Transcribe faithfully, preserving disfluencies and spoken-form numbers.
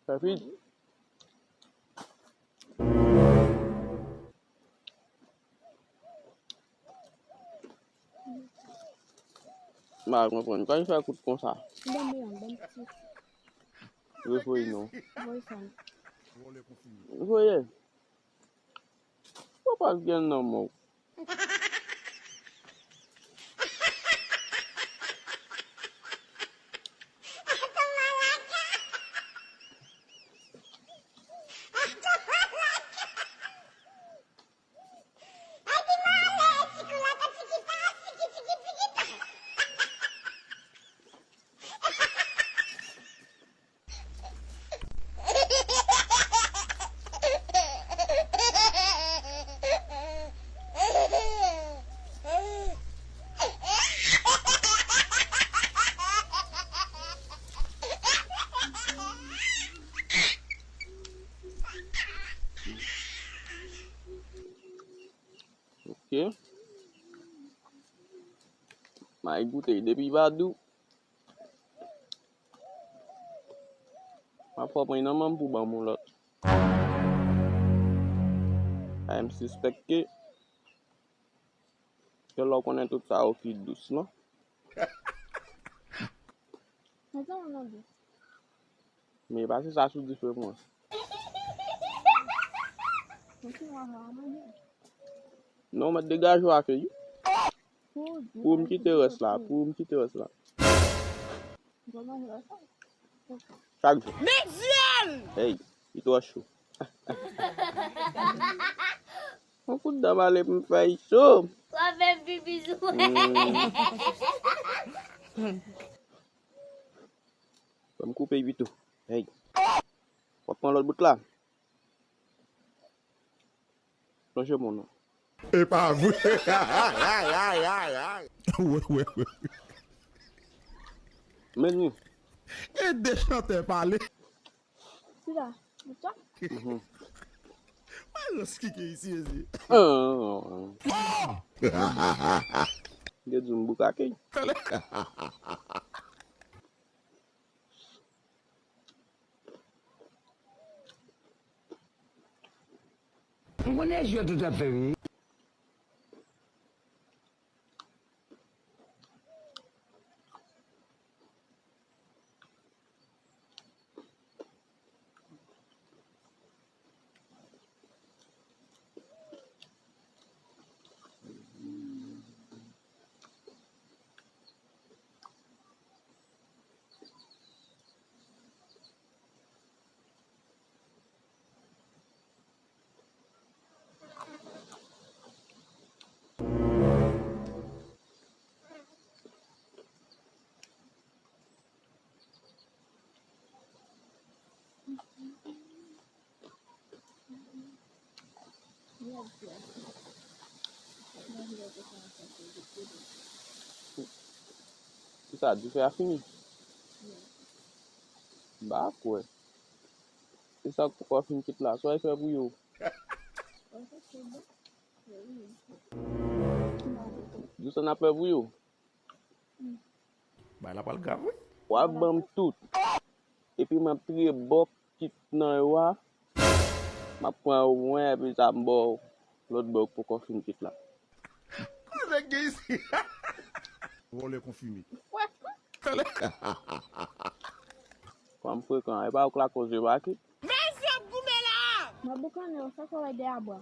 Rapid. M pa konprann. Kòman fè kout konsa? Ban m yon, ban m ti. Revoye non. Voye sa. Voye. Papa gen nan mò. Ok. M a goute depi Badou. M ap fè w pran nan men m pou ban m yon lòt. Ay, m sispèk ke, ke lè w konnen tout sa yo ki dous, non? Men sa w nan dous. Men pase sa sou dife pou mwen. Mwen ki mwen manje. Non, mwen degaje w ak li. Pou m kite rès la, pou m kite rès la. Chak jou. Hey, li twò cho. Yon kout dan pale pou m fè l cho. W ap fè pipi sou mwen. Ban m koupe pito. Hey. W ap pran lòt bout la. Plonje moun nan. E pa vre. Wi, wi, wi. Men ni. E de chantè pale. Sila, ou sa? Mhm. Wè jan skike isi, isi. Gen di m boukake. M konnen jwèt ou t ap fè wi. Kisa, dife a fini? M pa kwè. E sa k poko fin kit la, sa w fè pou yo? Di sa n ap fè pou yo? Bagay la pral grav, wi. W ap ban m tout. Epi m ap triye bò kit nan yo a. M ap pran yo mwen, epi sa m ba w lòt bò k poko fin kit la. Kote nèg gen isi? Vòlè konfime. Frekan. Fanm frekan, e pa ou k lakòz yo pa kit. Mezanmi, ap goumen la! Mwen boukannen yo, sa fè wè de abwa.